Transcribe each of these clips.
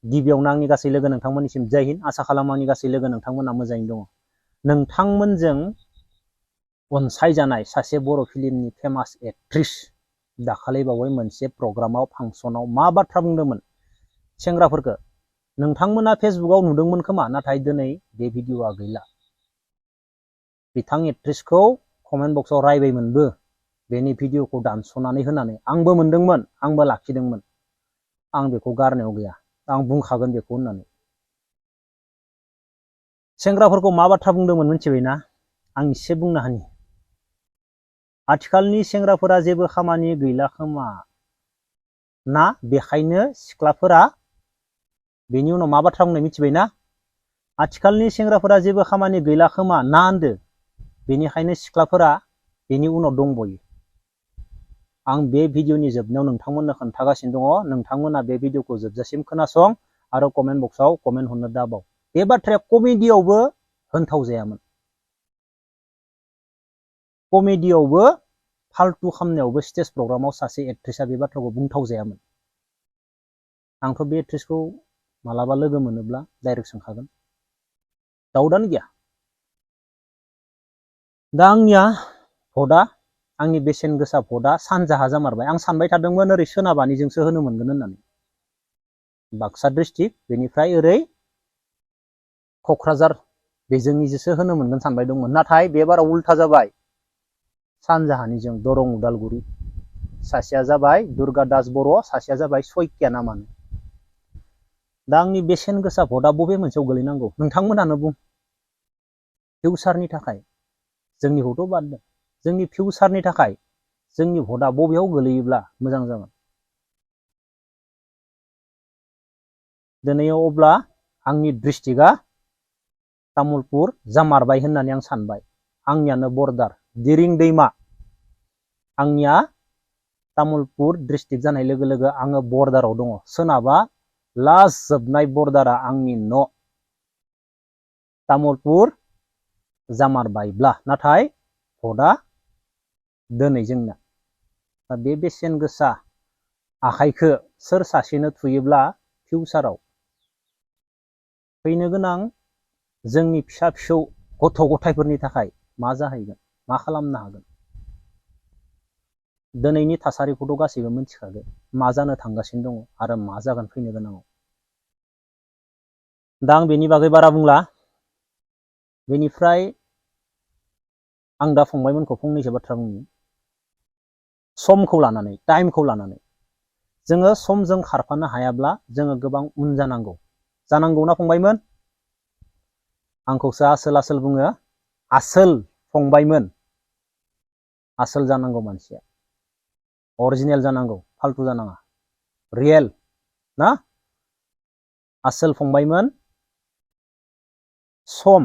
गिबियावनो आंनि गासै लोगो नोंथांमोननिसिम जय हिन्द। आसा खालामो आंनि गासै लोगो नोंथांमोना मोजाङैनो दङ। नोंथांमोनजों अनसायजानाय सासे बर' फिल्मनि फेमास एक्ट्रिस दाखालि बावै मोनसे प्रग्रामाव फांसनाव मा बाथ्रा बुंदोंमोन सेंग्राफोरखौ नोंथांमोना फेसबुकाव नुदोंमोन खोमा, नाथाय दिनै बे भिडिअआ गैला। बिथां एक्ट्रिसखौ कमेन्ट बक्सआव रायबायमोनबो बेनि भिडिअखौ दानस'नानै होनानै। आंबो मोनदोंमोन, आंबो लाखिदोंमोन। आं बेखौ गारनायाव गैया, आं बुंखागोन बेखौ होननानै। सेंग्राफोरखौ मा बाथ्रा बुंदोंमोन मिथिबायना? आं एसे बुंना होनि। आथिखालनि सेंग्राफोरा जेबो खामानि गैला खोमा ना, बेखायनो सिख्लाफोरा, बेनि उनाव मा बाथ्रा बुंनाय मिथिबायना? आथिखालनि सेंग्राफोरा जेबो खामानि गैला खोमा ना होनदो, बेनिखायनो सिख्लाफोरा बेनि उनाव दंबयो। आं बे भिडिअनि जोबनायाव नोंथांमोननो खोन्थागासिनो दङ, नोंथांमोना बे भिडिअखौ जोबजासिम खोनासं आरो कमेन्ट बक्सआव कमेन्ट हरनो दाबाव। बे बाथ्राया कमेडियावबो होनथाव जायामोन, कमेडियावबो फाल्तु खामनायावबो स्टेज प्रग्रामाव सासे एक्ट्रिसआ बे बाथ्राखौ बुंथाव जायामोन। आंथ' बे एक्ट्रिसखौ मालाबा लोगो मोनोब्ला डाइरेक्ट सोंखागोन, दाउटआनो गैया। दा आंनिया भटआ, आंनि बेसेन गोसा भटआ सानजाहा जामारबाय। आं सानबाय थादोंमोन ओरै सोनाबानिजोंसो होनो मोनगोन होननानै, बाक्सा डिस्ट्रिक्ट, बेनिफ्राय ओरै क'क्राझार बेजोंनिजोंसो होनो मोनगोन सानबाय दंमोन। नाथाय बे बाराव उल्था जाबाय, सानजाहानिजों दरं उदालगुरि। सासेया जाबाय दुर्गा दास बर', सासेया जाबाय सयकिया नामानो। दा आंनि बेसेन गोसा भटआ बबे मोनसेयाव गोलैनांगौ नोंथांमोनानो बुं। फिउचारनि थाखाय, जोंनिखौथ' बाद दोन, जोंनि फिउचारनि थाखाय जोंनि भटआ बबेयाव गोलैयोब्ला मोजां जागोन? दिनै अब्ला आंनि डिस्ट्रिक्टआ तामुलपुर जामारबाय होननानै आं सानबाय। आंनियानो बर्डार, दिरिं दैमा, आंनिया तामुलपुर डिस्ट्रिक्ट जानाय लोगो लोगो आङो बर्डाराव दङ। सोनाबा लास्ट जोबनाय बर्डारा आंनि न' तामुलपुर जामारबायब्ला, नाथाय भटआ दिनै जोंना। बे बेसेन गोसा आखाइखौ सोर सासेनो थुयोब्ला फिउचाराव फैनो गोनां जोंनि फिसा फिसौ गथ' गथायफोरनि थाखाय मा जाहैगोन, मा खालामनो हागोन? दिनैनि थासारिखौथ' गासैबो मिथिखागौ, मा जानो थांगासिनो दङ आरो मा जागोन फैनो गोनाङाव। दा आं बेनि बागै बारा बुंला। बेनिफ्राय आं दा फंबायमोनखौ फंनैसो बाथ्रा बुंनि। समखौ लानानै, टाइमखौ लानानै जोङो समजों खारफानो हायाब्ला जोङो गोबां उन जानांगौ ना फंबायमोन? आंखौसो आसोल आसोल बुङो। आसोल फंबायमोन, आसोल जानांगौ मानसिया, अरिजिनेल जानांगौ, फाल्तु जानाङा, रियेल ना? आसोल फंबायमोन। सम,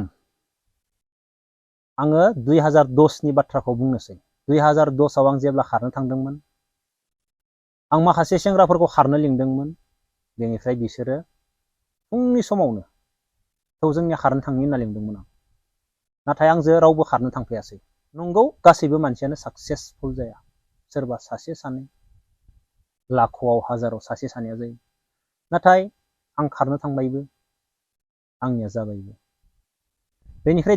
आङो 2010नि बाथ्राखौ बुंनोसै। 2010आव आं जेब्ला खारनो थांदोंमोन, आं माखासे सेंग्राफोरखौ खारनो लिंदोंमोन। बेनिफ्राय बिसोरो फुंनि समावनो थौ जोंनिया खारनो थांनि होनना लिंदोंमोन आं, नाथाय आंजों रावबो खारनो थांफायासै। नंगौ, गासैबो मानसियानो साक्सेसफुल जाया, सोरबा सासे सानै, लाखआव हाजाराव सासे सानैया जायो। नाथाय आं खारनो थांबायबो, आंनिया जाबायबो। बेनिफ्राय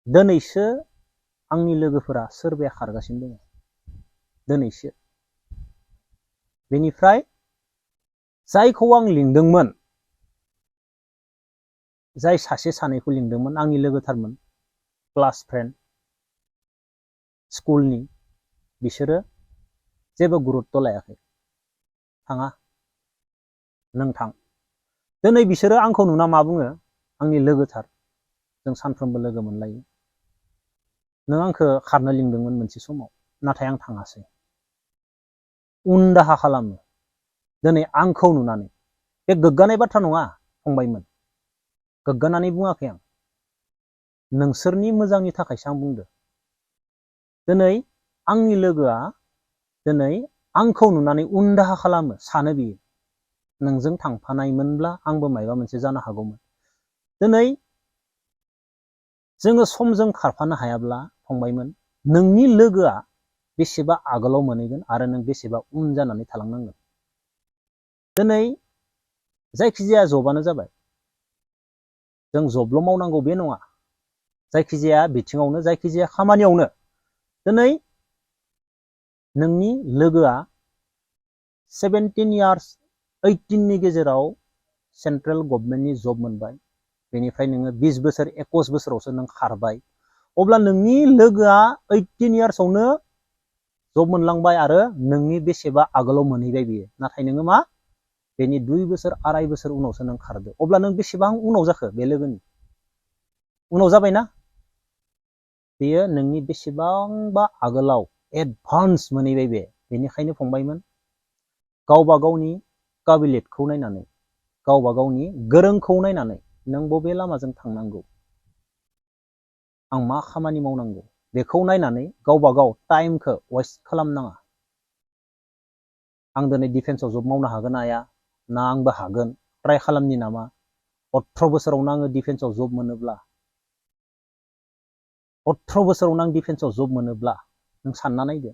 दिनैसो आंनि लोगोफोरा सोरबाया खारगासिनो दङ, दिनैसो। बेनिफ्राय जायखौ आं लिंदोंमोन, जाय सासे सानैखौ लिंदोंमोन, आंनि लोगोथारमोन, क्लास फ्रेन्ड, स्कुलनि, बिसोरो जेबो गुरुत्त लायाखै। थाङा, नों थां। दिनै बिसोरो आंखौ नुना मा बुङो? आंनि लोगोथार, जों सानफ्रोमबो लोगो मोनलायो। नों आंखौ खारनो लिंदोंमोन मोनसे समाव, नाथाय आं थाङासै। उन दाहा खालामो दिनै आंखौ नुनानै। बे गोग्गानाय बाथ्रा नङा फंबायमोन, गोग्गानानै बुङाखै आं, नोंसोरनि मोजांनि थाखायसो आं बुंदो। दिनै आंनि लोगोआ दिनै आंखौ नुनानै उन दाहा खालामो, सानो बियो नोंजों थांफानायमोनब्ला आंबो मायबा मोनसे जानो हागौमोन। दिनै जोङो समजों खारफानो हायाब्ला फंबायमोन, नोंनि लोगोआ बेसेबा आगोलाव मोनहैगोन आरो नों बेसेबा उन जानानै थालांनांगोन। दिनै जायखिजाया जबानो जाबाय, जों जबल' मावनांगौ बे नङा। जायखिजाया बिथिङावनो, जायखिजाया खामानियावनो दिनै नोंनि लोगोआ 17 इयार्स 18 नि गेजेराव सेन्ट्रेल गभर्नमेन्टनि जब मोनबाय, बेनिफ्राय नोङो 20 बोसोर 21 बोसोरावसो नों खारबाय, अब्ला नोंनि लोगोआ 18 इयार्सआवनो जब मोनलांबाय आरो नोंनि बेसेबा आगोलाव मोनहैबाय बियो। नाथाय नोङो मा बेनि 2 बोसोर 2.5 बोसोर उनावसो नों खारदो। अब्ला नों बेसेबां उनाव जाखो बे लोगोनि? उनाव जाबायना? बेयो नोंनि बेसेबांबा आगोलाव एडभान्स मोनहैबाय बे। बेनिखायनो फंबायमोन, गावबा गावनि काबिलियतखौ नायनानै, गावबा गावनि गोरोंखौ नायनानै नों बबे लामाजों थांनांगौ, आं मा खामानि मावनांगौ, बेखौ नायनानै गावबा गाव टाइमखौ वेस्ट खालामनाङा। आं दिनै डिफेन्सआव जब मावनो हागोन हाया, ना आंबो हागोन, ट्राइ खालामनि नामा? 18 बोसोरावनो आङो डिफेन्सआव जब मोनोब्ला, 18 बोसोरावनो आं डिफेन्सआव जब मोनोब्ला, नों सानना नायदो,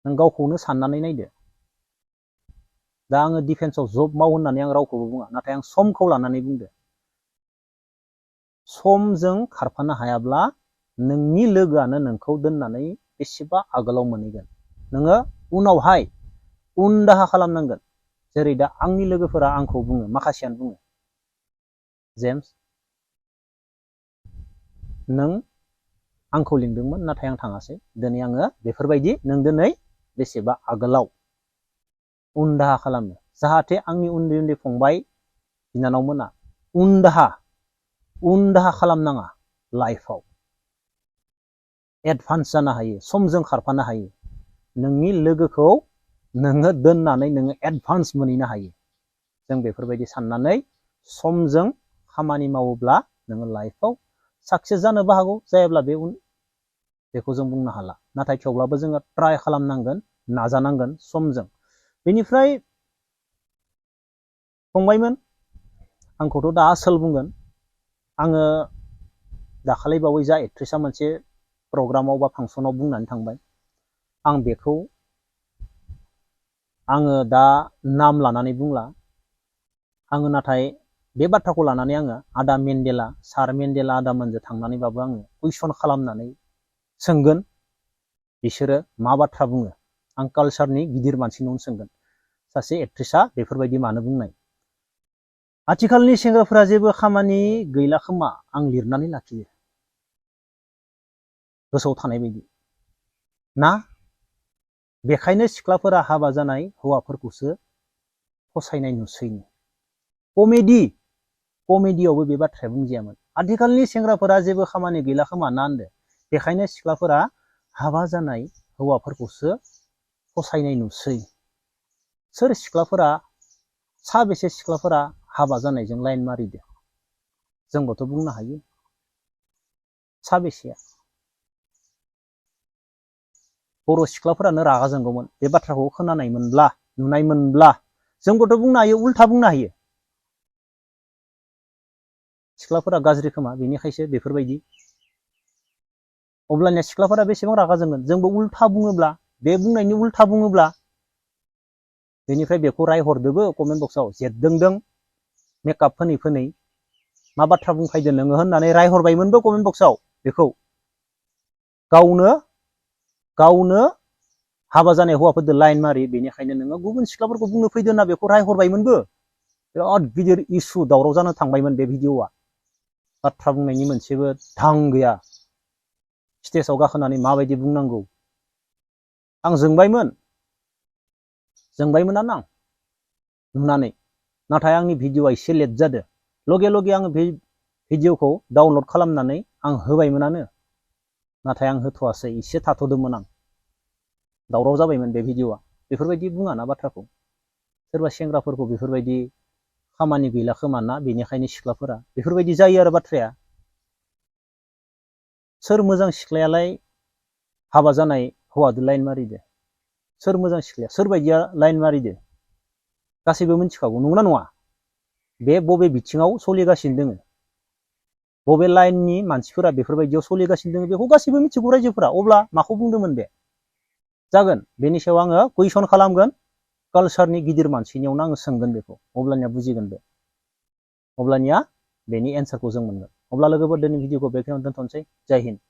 नों गावखौनो साननानै नायदो। दा आङो डिफेन्सआव जब माव होननानै आं रावखौबो बुङा, नाथाय आं समखौ लानानै बुंदो। समजों खारफानो हायाब्ला नोंनि लोगोआनो नोंखौ दोननानै बेसेबा आगोलाव मोनहैगोन। नोङो उनावहाय उन दाहा खालामनांगोन। जेरै दा आंनि लोगोफोरा आंखौ बुङो, माखासेयानो बुङो, जेम्स नों आंखौ लिंदोंमोन नाथाय आं थाङासै, दिनै आङो बेफोरबायदि, नों दिनै बेसेबा आगोलाव उन दाहा खालामो। जाहाथे आंनि उन्दै उन्दै फंबाय बिनानावमोना उन दाहा खालामनाङा, लाइफआव एडभान्स जानो हायो, समजों खारफानो हायो। नोंनि लोगोखौ नोङो दोननानै नोङो एडभान्स मोनहैनो हायो। जों बेफोरबायदि साननानै समजों खामानि मावोब्ला नोङो लाइफआव साक्सेस जानोबो हागौ, जायाब्ला बेखौ जों बुंनो हाला। नाथाय थेवब्लाबो जोङो ट्राइ खालामनांगोन, नाजानांगोन समजों। बेनिफ्राय फंबायमोन, आंखौथ' दा आसोल बुंगोन। आङो दाखालि बावै जा एक्ट्रेसा मोनसे प्रग्रामाव बा फांसनाव बुंनानै थांबाय, आं बेखौ आङो दा नाम लानानै बुंला। आङो नाथाय बे बाथ्राखौ लानानै आङो आदा मेन्डेला, सार मेन्डेला आदामोनजों थांनानैबाबो आङो कुइसन खालामनानै सोंगोन, बिसोरो मा बाथ्रा बुङो। आं कालचारनि गिदिर मानसिनावनो सोंगोन, सासे एक्ट्रेसा बेफोरबायदि मानो बुंनाय? आथिखालनि सेंग्राफोरा जेबो खामानि गैला खोमा, आं लिरनानै लाखियो गोसोआव थानाय बायदि ना? बेखायनो सिख्लाफोरा हाबा जानाय हौवाफोरखौसो फसायनाय नुसैनो। कमेडियावबो बे बाथ्राया बुंजायामोन। आथिखालनि सेंग्राफोरा जेबो खामानि गैला खोमा ना होनदो। बेखायनो सिख्लाफोरा हाबा जानाय हौवाफोरखौसो फसायनाय नुसै। सोर सिख्लाफोरा, साबेसे सिख्लाफोरा हाबा जानायजों लाइन मारिदो? जोंबोथ' बुंनो हायो, साबेसेया? बर' सिख्लाफोरानो रागा जोंगौमोन बे बाथ्राखौ खोनानाय मोनब्ला, नुनाय मोनब्ला। जोंबोथ' बुंनो हायो, उल्था बुंनो हायो, सिख्लाफोरा गाज्रि खोमा बेनिखायसो बेफोरबायदि। अब्लानिया सिख्लाफोरा बेसेबां रागा जोंगोन? जोंबो उल्था बुङोब्ला, बे बुंनायनि उल्था बुङोब्ला, बेनिफ्राय बेखौ रायहरदोबो कमेन्ट बक्सआव, जेरदोंदों मेकआप फोनै फोनै मा बाथ्रा बुंफायदो नोङो होननानै रायहरबायमोनबो कमेन्ट बक्सआव। बेखौ गावनो हाबा जानाय हौवाफोरजों लाइन मारि, बेनिखायनो नोङो गुबुन सिख्लाफोरखौ बुंनो फैदो होनना बेखौ रायहरबायमोनबो। बिराद गिदिर इस्यु, दावराव जानो थांबायमोन बे भिडिअआ। बाथ्रा बुंनायनि मोनसेबो धां गैया, स्टेजाव गाखोनानै माबायदि बुंनांगौ। आं जोंबायमोनानो आं नुनानै, नाथाय आंनि भिडिअआ एसे लेट जादो। लगे लगे आङो बे भिडिअखौ डाउनलड खालामनानै आं होबायमोनानो, नाथाय आं होथ'वासै, एसे थाथ'दोंमोन आं। दावराव जाबायमोन बे भिडिअआ। बेफोरबायदि बुङाना बाथ्राखौ। सोरबा सेंग्राफोरखौ बेफोरबायदि खामानि गैला खोमा ना, बेनिखायनो सिख्लाफोरा, बेफोरबायदि जायो आरो बाथ्राया। सोर मोजां सिख्लायालाय हाबा जानाय हौवादो लाइन मारिदो? सोर मोजां सिख्लाया, सोरबायदिया लाइन मारिदो? गासैबो मिथिखागौ, नंगौना नङा? बे बबे बिथिङाव सोलिगासिनो दोङो, बबे लाइननि मानसिफोरा बेफोरबायदियाव सोलिगासिनो दोङो, बेखौ गासैबो मिथिगौ रायजोफोरा। अब्ला माखौ बुंदोंमोन बे? जागोन, बेनि सायाव आङो कुइसन खालामगोन कालचारनि गिदिर मानसिनियावनो आङो सोंगोन बेखौ, अब्लानिया बुजिगोन बे, अब्लानिया बेनि एन्सारखौ जों मोनगोन। अब्ला लोगोफोर दिनै भिडिअखौ बेखिनियावनो दोनथ'नोसै। जय हिन्द।